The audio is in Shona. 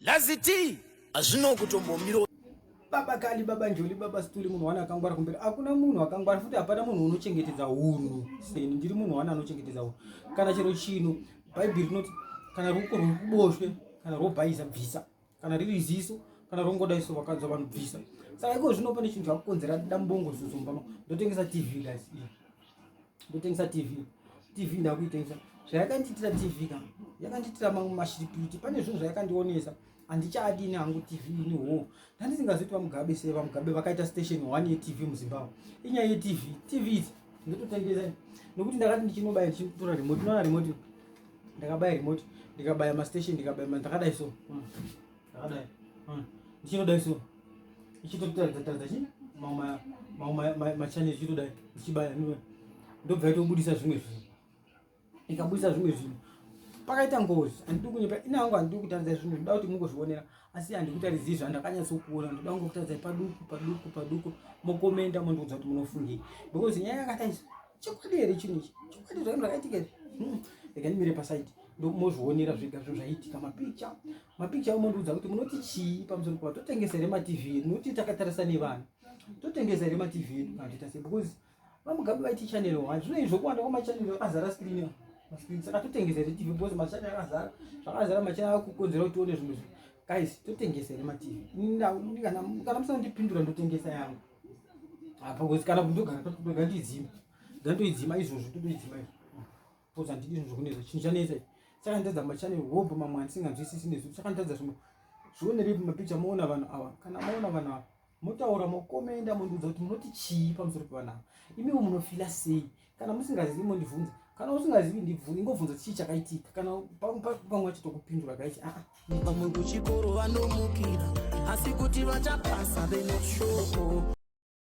Laziti Hazvino kutombomiro. Baba Kali, Baba Njoli, Baba Stuli, munhu wani akangwara kumberi. Hakuna munhu akangwara futi, hapana munhu unochengetedza hunhu seni. Ndiri munhu wani anochengetedza hunhu. Kana chero chino, Bhaibheri rinoti kana ruoko rwekuboshwe kana rwobhaiza bvisa, kana riri ziso kana rongoda iso vakadzi vanobvisa. Saka iko zvino pane chinhu chakukonzera dambongo zuzumba. Ndotengesa TV guys. Iyi. Ndotengesa TV. TV ndakuitengesa. Zvayakandiitira TV ka. Yakandiitira mamwe mashiripiti. Pane zvinhu zvayakandionesa. Handichadi ini hangu TV ini hoo. Ndandisingazivi kuti vaMugabe sei vaMugabe vakaita station 1 yeTV muZimbabwe. Inyaya yeTV. TV idzi ndototengesa nekuti ndakati ndichinobaya ndichitora remote. Unoona remote? Ndakabaya remote, ndikabaya mastation, ndikabaya ndakadai so. Ndakadai. Ndichinodai so. Ichitotaridza taridza chi mamwe mamwe machannel ichitodai ndichibaya ndobva yatobudisa zvimwe zvinhu. Ikabudisa zvimwe zvinhu. Pakaita ngozi, handidi kunyepa, ini hangu handidi kutaridza zvinhu, ndoda kuti mungozvionera, asi handikutaridzii zvandakanyatsokuona, ndoda kungokutaridzai paduku paduku paduku, mokomenda mondiudza kuti munofungei, because nyaya yakataisa chokwadi here chinhu ichi, chokwadi zvainhu zvakaitika izvi. Rega ndimire pasaidi mozvionera zvega zvinhu zvaitika, mapicha mapicha mondiudza kuti munoti chii pamusoro pa totengesa here matv edu, nokuti takatarisa nevana, totengesa here matv edu kana toita sei, because vaMugabe vaiti channel 1 zvino izvo kuwanda kwamachanel akazara screen mascreen, saka totengesa here tv, because machanel akazara zvakazara machanel akukonzera kuti tione zvimwe zvinhu. Guys, totengesa here matv? Kana musina kundipindura ndotengesa yangu apa, because kana kundogara ngandidzima ngandoidzima izvozvo, totoidzima izvo, because handidi zvinhu zvokunetsa. Chinhu chanetsa ichi chakanditadza machanel hobho mamwe andisinganzwisisi nezvo chakanditadza zvimwe. Zvionerei mapicha, moona vanhu ava. Kana maona vanhu ava, motaura, mokomenda, mondiudza kuti munoti chii pamusoro pevanhu ava. Imiwo munofila sei? Kana musingazivi mondibvunza, kana usingazivi ndibvunza, ingobvunza chii chakaitika. Kana pamwe achitokupindura kaiti aa Vamwe kuchikoro vanomukira, asi kuti vachapasa they not sure.